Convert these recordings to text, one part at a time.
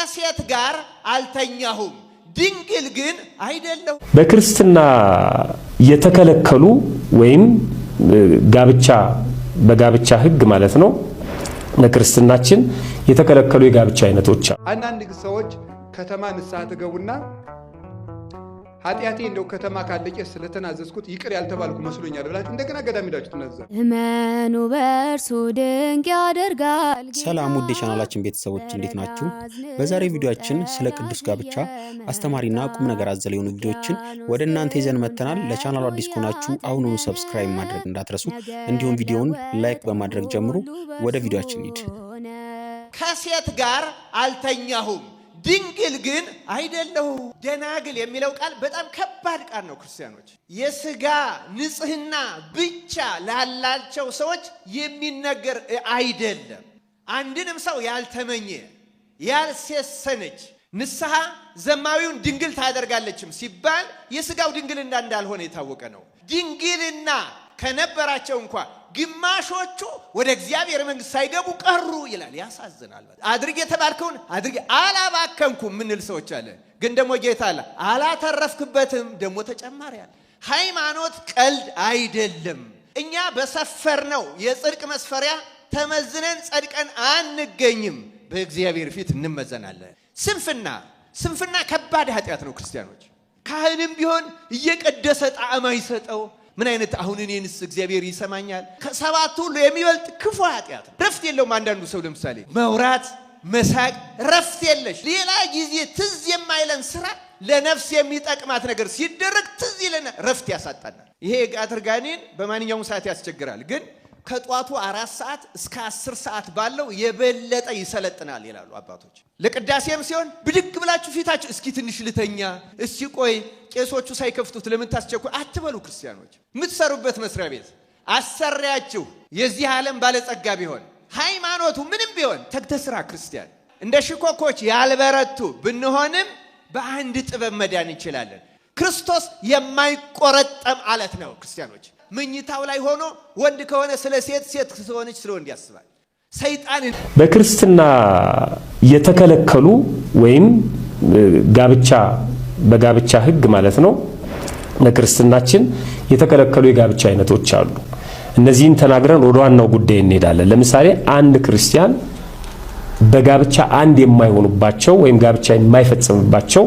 ከሴት ጋር አልተኛሁም፣ ድንግል ግን አይደለሁም። በክርስትና የተከለከሉ ወይም ጋብቻ በጋብቻ ሕግ ማለት ነው። በክርስትናችን የተከለከሉ የጋብቻ አይነቶች አሉ። አንዳንድ ሰዎች ከተማ ንስሐ ትገቡና ኃጢአቴ እንደው ከተማ ካለ ቄስ ስለተናዘዝኩት ይቅር ያልተባልኩ መስሎኛል ብላችሁ እንደገና ገዳም ሄዳችሁ ትናዘዛላችሁ። እመኑ በእርሱ ድንቅ ያደርጋል። ሰላም ውድ የቻናላችን ቤተሰቦች፣ እንዴት ናችሁ? በዛሬ ቪዲዮአችን ስለ ቅዱስ ጋብቻ አስተማሪና ቁም ነገር አዘል የሆኑ ቪዲዮዎችን ወደ እናንተ ይዘን መጥተናል። ለቻናሉ አዲስ ከሆናችሁ አሁኑኑ subscribe ማድረግ እንዳትረሱ፣ እንዲሁም ቪዲዮውን like በማድረግ ጀምሩ። ወደ ቪዲዮአችን እንሂድ። ከሴት ጋር አልተኛሁም፣ ድንግል ግን አይደለሁም። ደናግል የሚለው ቃል በጣም ከባድ ቃል ነው። ክርስቲያኖች፣ የስጋ ንጽህና ብቻ ላላቸው ሰዎች የሚነገር አይደለም። አንድንም ሰው ያልተመኘ፣ ያልሴሰነች፣ ንስሐ ዘማዊውን ድንግል ታደርጋለችም ሲባል የስጋው ድንግልና እንዳልሆነ የታወቀ ነው። ድንግልና ከነበራቸው እንኳ ግማሾቹ ወደ እግዚአብሔር መንግሥት ሳይገቡ ቀሩ ይላል። ያሳዝናል። አድርግ የተባልከውን አድርግ፣ አላባከንኩም የምንል ሰዎች አለ። ግን ደግሞ ጌታ አለ አላተረፍክበትም፣ ደግሞ ተጨማሪ አለ። ሃይማኖት ቀልድ አይደለም። እኛ በሰፈርነው የጽድቅ መስፈሪያ ተመዝነን ጸድቀን አንገኝም። በእግዚአብሔር ፊት እንመዘናለን። ስንፍና፣ ስንፍና ከባድ ኃጢአት ነው። ክርስቲያኖች፣ ካህንም ቢሆን እየቀደሰ ጣዕም አይሰጠው። ምን አይነት አሁን እኔንስ እግዚአብሔር ይሰማኛል? ከሰባቱ ሁሉ የሚበልጥ ክፉ ኃጢአት ረፍት የለውም። አንዳንዱ ሰው ለምሳሌ መውራት፣ መሳቅ ረፍት የለሽ። ሌላ ጊዜ ትዝ የማይለን ስራ ለነፍስ የሚጠቅማት ነገር ሲደረግ ትዝ ይለናል፣ ረፍት ያሳጣናል። ይሄ የቀትር ጋኔን በማንኛውም ሰዓት ያስቸግራል፣ ግን ከጧቱ 4 ሰዓት እስከ 10 ሰዓት ባለው የበለጠ ይሰለጥናል ይላሉ አባቶች። ለቅዳሴም ሲሆን ብድግ ብላችሁ ፊታችሁ እስኪ ትንሽ ልተኛ፣ እስኪ ቆይ ቄሶቹ ሳይከፍቱት ለምን ታስቸኩ አትበሉ። ክርስቲያኖች፣ የምትሰሩበት መስሪያ ቤት አሰሪያችሁ የዚህ ዓለም ባለጸጋ ቢሆን፣ ሃይማኖቱ ምንም ቢሆን ተግተህ ስራ። ክርስቲያን፣ እንደ ሽኮኮች ያልበረቱ ብንሆንም በአንድ ጥበብ መዳን እንችላለን። ክርስቶስ የማይቆረጠም አለት ነው። ክርስቲያኖች፣ ምኝታው ላይ ሆኖ ወንድ ከሆነ ስለ ሴት፣ ሴት ስለሆነች ስለ ወንድ ያስባል። ሰይጣን በክርስትና የተከለከሉ ወይም ጋብቻ በጋብቻ ሕግ ማለት ነው። በክርስትናችን የተከለከሉ የጋብቻ አይነቶች አሉ። እነዚህን ተናግረን ወደ ዋናው ጉዳይ እንሄዳለን። ለምሳሌ አንድ ክርስቲያን በጋብቻ አንድ የማይሆኑባቸው ወይም ጋብቻ የማይፈጽምባቸው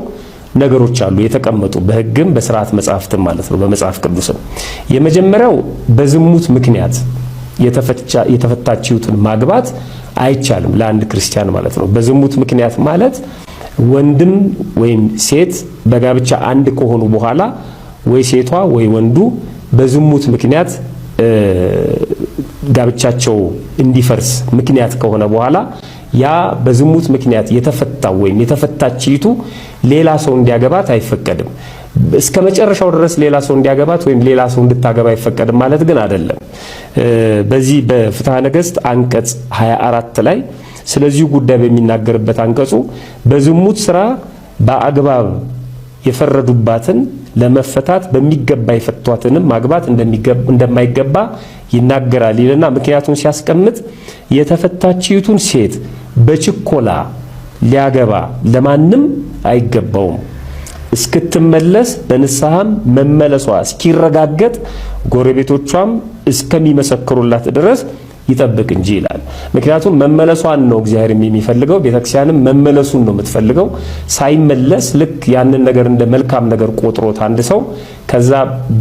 ነገሮች አሉ የተቀመጡ በሕግም በስርዓት መጽሐፍትም ማለት ነው፣ በመጽሐፍ ቅዱስም። የመጀመሪያው በዝሙት ምክንያት የተፈታችሁትን ማግባት አይቻልም ለአንድ ክርስቲያን ማለት ነው። በዝሙት ምክንያት ማለት ወንድም ወይም ሴት በጋብቻ አንድ ከሆኑ በኋላ ወይ ሴቷ ወይ ወንዱ በዝሙት ምክንያት ጋብቻቸው እንዲፈርስ ምክንያት ከሆነ በኋላ ያ በዝሙት ምክንያት የተፈታው ወይም የተፈታችይቱ ሌላ ሰው እንዲያገባት አይፈቀድም። እስከ መጨረሻው ድረስ ሌላ ሰው እንዲያገባት ወይም ሌላ ሰው እንድታገባ አይፈቀድም ማለት ግን አይደለም። በዚህ በፍትሐ ነገሥት አንቀጽ 24 ላይ ስለዚሁ ጉዳይ በሚናገርበት አንቀጹ በዝሙት ስራ በአግባብ የፈረዱባትን ለመፈታት በሚገባ የፈቷትንም ማግባት እንደማይገባ ይናገራል ይልና ምክንያቱን ሲያስቀምጥ የተፈታችይቱን ሴት በችኮላ ሊያገባ ለማንም አይገባውም፣ እስክትመለስ በንስሐም መመለሷ እስኪረጋገጥ ጎረቤቶቿም እስከሚመሰክሩላት ድረስ ይጠብቅ እንጂ ይላል። ምክንያቱም መመለሷን ነው እግዚአብሔር የሚፈልገው፣ ቤተክርስቲያንም መመለሱን ነው የምትፈልገው። ሳይመለስ ልክ ያንን ነገር እንደ መልካም ነገር ቆጥሮት አንድ ሰው ከዛ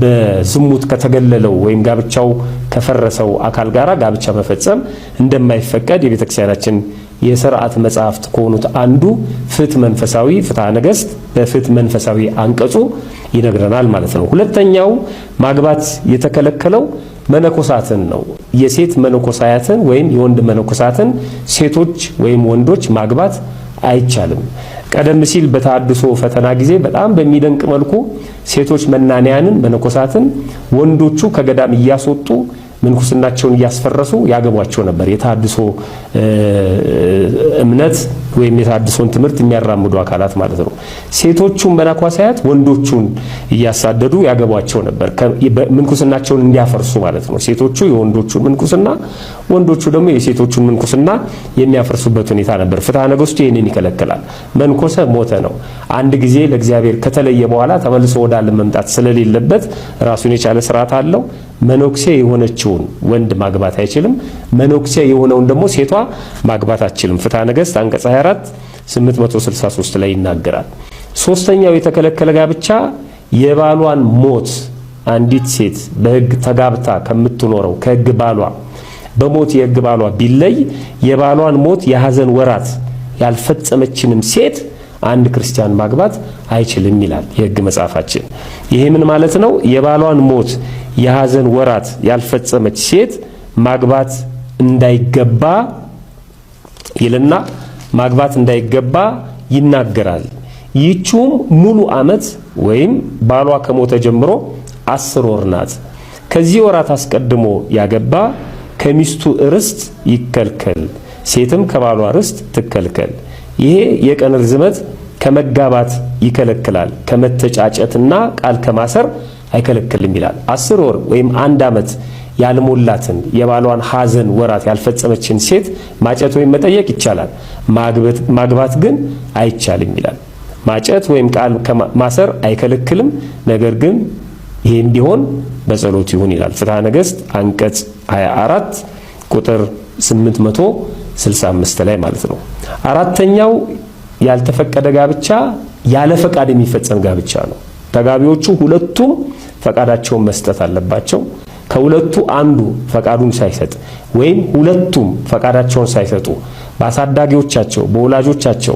በዝሙት ከተገለለው ወይም ጋብቻው ከፈረሰው አካል ጋር ጋብቻ መፈጸም እንደማይፈቀድ የቤተክርስቲያናችን የስርዓት መጽሐፍት ከሆኑት አንዱ ፍትሕ መንፈሳዊ ፍትሐ ነገሥት በፍትሕ መንፈሳዊ አንቀጹ ይነግረናል ማለት ነው። ሁለተኛው ማግባት የተከለከለው መነኮሳትን ነው። የሴት መነኮሳያትን ወይም የወንድ መነኮሳትን ሴቶች ወይም ወንዶች ማግባት አይቻልም። ቀደም ሲል በተሐድሶ ፈተና ጊዜ በጣም በሚደንቅ መልኩ ሴቶች መናንያንን መነኮሳትን ወንዶቹ ከገዳም እያስወጡ ምንኩስናቸውን እያስፈረሱ ያገቧቸው ነበር። የተሐድሶ እምነት ወይም የተሐድሶን ትምህርት የሚያራምዱ አካላት ማለት ነው። ሴቶቹን መነኮሳያት ወንዶቹን እያሳደዱ ያገቧቸው ነበር፣ ምንኩስናቸውን እንዲያፈርሱ ማለት ነው። ሴቶቹ የወንዶቹን ምንኩስና፣ ወንዶቹ ደግሞ የሴቶቹን ምንኩስና የሚያፈርሱበት ሁኔታ ነበር። ፍትሐ ነገሥቱ ይህንን ይከለክላል። መንኮሰ ሞተ ነው። አንድ ጊዜ ለእግዚአብሔር ከተለየ በኋላ ተመልሶ ወደ ዓለም መምጣት ስለሌለበት ራሱን የቻለ ስርዓት አለው። መነኩሴ የሆነችውን ወንድ ማግባት አይችልም። መነኩሴ የሆነውን ደግሞ ሴቷ ማግባት አትችልም። ፍትሐ ነገሥት አንቀጽ 24 863 ላይ ይናገራል። ሶስተኛው የተከለከለ ጋብቻ የባሏን ሞት አንዲት ሴት በሕግ ተጋብታ ከምትኖረው ከሕግ ባሏ በሞት የሕግ ባሏ ቢለይ የባሏን ሞት የሐዘን ወራት ያልፈጸመችንም ሴት አንድ ክርስቲያን ማግባት አይችልም ይላል የሕግ መጽሐፋችን። ይሄ ምን ማለት ነው? የባሏን ሞት የሐዘን ወራት ያልፈጸመች ሴት ማግባት እንዳይገባ ይልና ማግባት እንዳይገባ ይናገራል። ይህችውም ሙሉ ዓመት ወይም ባሏ ከሞተ ጀምሮ 10 ወር ናት። ከዚህ ወራት አስቀድሞ ያገባ ከሚስቱ ርስት ይከልከል፣ ሴትም ከባሏ ርስት ትከልከል። ይሄ የቀን ርዝመት ከመጋባት ይከለክላል፣ ከመተጫጨትና ቃል ከማሰር አይከለክልም ይላል። 10 ወር ወይም አንድ ዓመት ያልሞላትን የባሏን ሐዘን ወራት ያልፈጸመችን ሴት ማጨት ወይም መጠየቅ ይቻላል፣ ማግባት ግን አይቻልም ይላል። ማጨት ወይም ቃል ማሰር አይከለክልም፣ ነገር ግን ይሄም ቢሆን በጸሎት ይሁን ይላል። ፍትሐ ነገሥት አንቀጽ 24 ቁጥር 865 ላይ ማለት ነው። አራተኛው ያልተፈቀደ ጋብቻ ያለ ፈቃድ የሚፈጸም ጋብቻ ነው። ተጋቢዎቹ ሁለቱም ፈቃዳቸውን መስጠት አለባቸው። ከሁለቱ አንዱ ፈቃዱን ሳይሰጥ ወይም ሁለቱም ፈቃዳቸውን ሳይሰጡ በአሳዳጊዎቻቸው፣ በወላጆቻቸው፣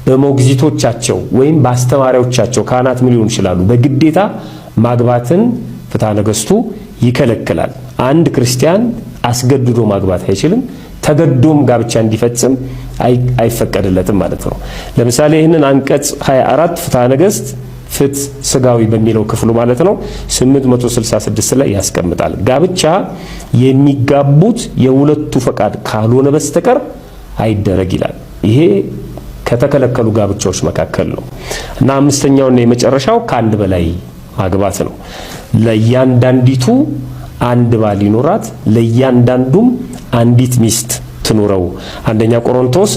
በሞግዚቶቻቸው ወይም በአስተማሪዎቻቸው ካህናት ምን ሊሆኑ ይችላሉ፣ በግዴታ ማግባትን ፍትሐ ነገሥቱ ይከለክላል። አንድ ክርስቲያን አስገድዶ ማግባት አይችልም። ተገዶም ጋብቻ እንዲፈጽም አይፈቀድለትም ማለት ነው። ለምሳሌ ይህንን አንቀጽ 24 ፍትሐ ነገሥት ፍትሕ ስጋዊ በሚለው ክፍሉ ማለት ነው 866 ላይ ያስቀምጣል። ጋብቻ የሚጋቡት የሁለቱ ፈቃድ ካልሆነ በስተቀር አይደረግ ይላል። ይሄ ከተከለከሉ ጋብቻዎች መካከል ነው እና አምስተኛውና የመጨረሻው ከአንድ በላይ ማግባት ነው። ለእያንዳንዲቱ አንድ ባል ይኖራት፣ ለእያንዳንዱም አንዲት ሚስት ትኑረው። አንደኛ ቆሮንቶስ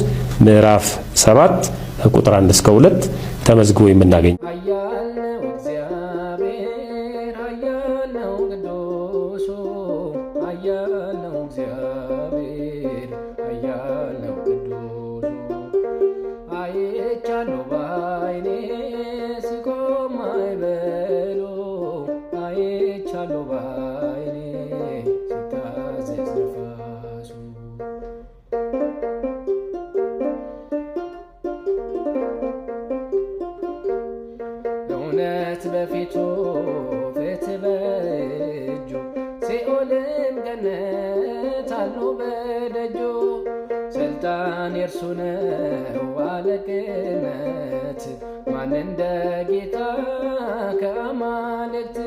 ምዕራፍ 7 ቁጥር 1 እስከ 2 ተመዝግቦ የምናገኝ ኃያል ነው እግዚአብሔር፣ ኃያል ነው ቅዱሱ፣ ኃያል ነው እግዚአብሔር፣ ኃያል ነው ቅዱሱ። አይቻለሁ ባይኔ ሲቆም ማዕበሉ፣ አይቻለሁ ባይኔ ሲታዘዝ ነፋሱ። እውነት በፊቱ ፍትሕ በእጁ ሲኦልም ገነት አሉ በደጁ። ስልጣን የእርሱ ነው አለቅነት፣ ማን እንደ ጌታ ከአማልክት፣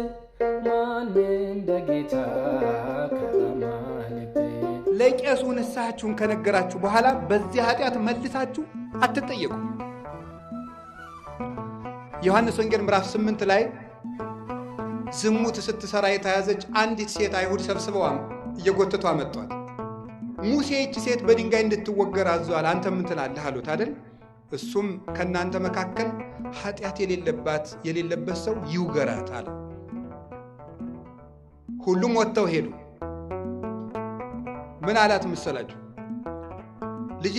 ማን እንደ ጌታ ከአማልክት። ለቄሱ ንስሐችሁን ከነገራችሁ በኋላ በዚህ ኃጢአት መልሳችሁ አትጠየቁ። ዮሐንስ ወንጌል ምዕራፍ 8 ላይ ዝሙት ስትሰራ የተያዘች አንዲት ሴት አይሁድ ሰብስበው እየጎተቱ አመጧት። ሙሴ ይህች ሴት በድንጋይ እንድትወገር አዟል፣ አንተ ምን ትላለህ አሉት አይደል? እሱም ከእናንተ መካከል ኃጢአት የሌለበት ሰው ይውገራት አለ። ሁሉም ወጥተው ሄዱ። ምን አላት መሰላችሁ? ልጄ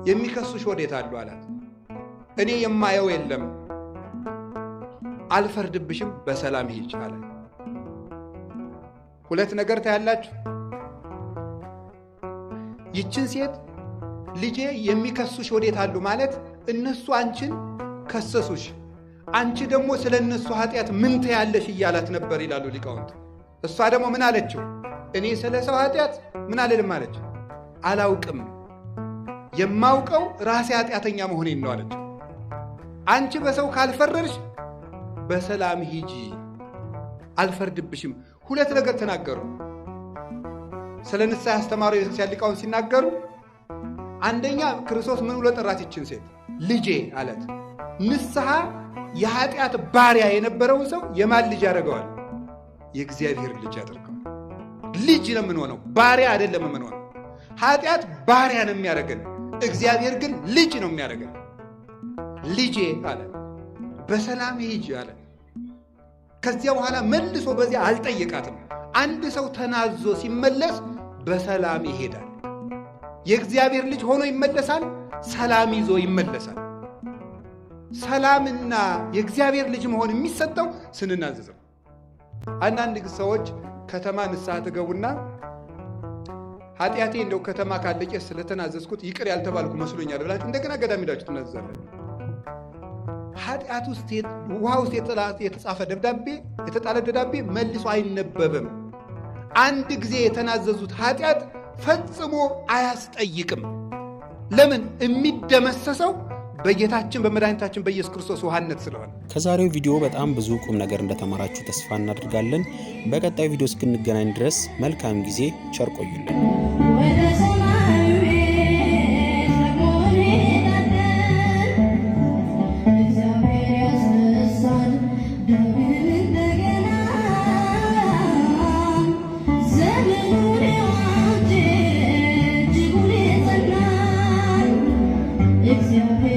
የሚከሱሽ ወዴት አሉ አላት። እኔ የማየው የለም፣ አልፈርድብሽም፣ በሰላም ሂጅ አላት። ሁለት ነገር ታያላችሁ። ይችን ሴት ልጄ የሚከሱሽ ወዴት አሉ ማለት እነሱ አንቺን ከሰሱሽ፣ አንቺ ደግሞ ስለ እነሱ ኃጢአት ምን ትያለሽ እያላት ነበር ይላሉ ሊቃውንት። እሷ ደግሞ ምን አለችው? እኔ ስለ ሰው ኃጢአት ምን አልልም አለች፣ አላውቅም፣ የማውቀው ራሴ ኃጢአተኛ መሆኔን ነው አለችው። አንቺ በሰው ካልፈረድሽ በሰላም ሂጂ፣ አልፈርድብሽም። ሁለት ነገር ተናገሩ። ስለ ንስሐ ያስተማሩ የቤተክርስቲያን ሊቃውንት ሲናገሩ አንደኛ ክርስቶስ ምን ብሎ ጠራት ይችን ሴት? ልጄ አለት። ንስሐ የኃጢአት ባሪያ የነበረውን ሰው የማን ልጅ ያደርገዋል? የእግዚአብሔር ልጅ ያደርገዋል። ልጅ ነው የምንሆነው፣ ባሪያ አይደለም የምንሆነው። ኃጢአት ባሪያ ነው የሚያደርገን፣ እግዚአብሔር ግን ልጅ ነው የሚያደርገን። ልጄ አለ፣ በሰላም ሂጂ አለ። ከዚያ በኋላ መልሶ በዚያ አልጠየቃትም። አንድ ሰው ተናዞ ሲመለስ በሰላም ይሄዳል። የእግዚአብሔር ልጅ ሆኖ ይመለሳል። ሰላም ይዞ ይመለሳል። ሰላምና የእግዚአብሔር ልጅ መሆን የሚሰጠው ስንናዘዘው። አንዳንድ ሰዎች ከተማ ንስሐ ትገቡና ኃጢአቴ እንደው ከተማ ካለ ቄስ ስለተናዘዝኩት ይቅር ያልተባልኩ መስሎኛል ብላችሁ እንደገና ገዳም ሄዳችሁ ትናዘዛላችሁ። ኃጢአት ውስጥ ውሃ ውስጥ የተጻፈ ደብዳቤ የተጣለ ደብዳቤ መልሶ አይነበብም። አንድ ጊዜ የተናዘዙት ኃጢአት ፈጽሞ አያስጠይቅም። ለምን? የሚደመሰሰው በጌታችን በመድኃኒታችን በኢየሱስ ክርስቶስ ውሃነት ስለሆነ። ከዛሬው ቪዲዮ በጣም ብዙ ቁም ነገር እንደተማራችሁ ተስፋ እናደርጋለን። በቀጣዩ ቪዲዮ እስክንገናኝ ድረስ መልካም ጊዜ፣ ቸር ቆዩልን። ወደ ሰማዩ ቤት ደግሞ እንሄዳለን። እግዚአብሔር ያስነሳል ዳዊትን እንደገና። ዘመኑን የዋጀ እጅጉን የጸና እግዚአብሔር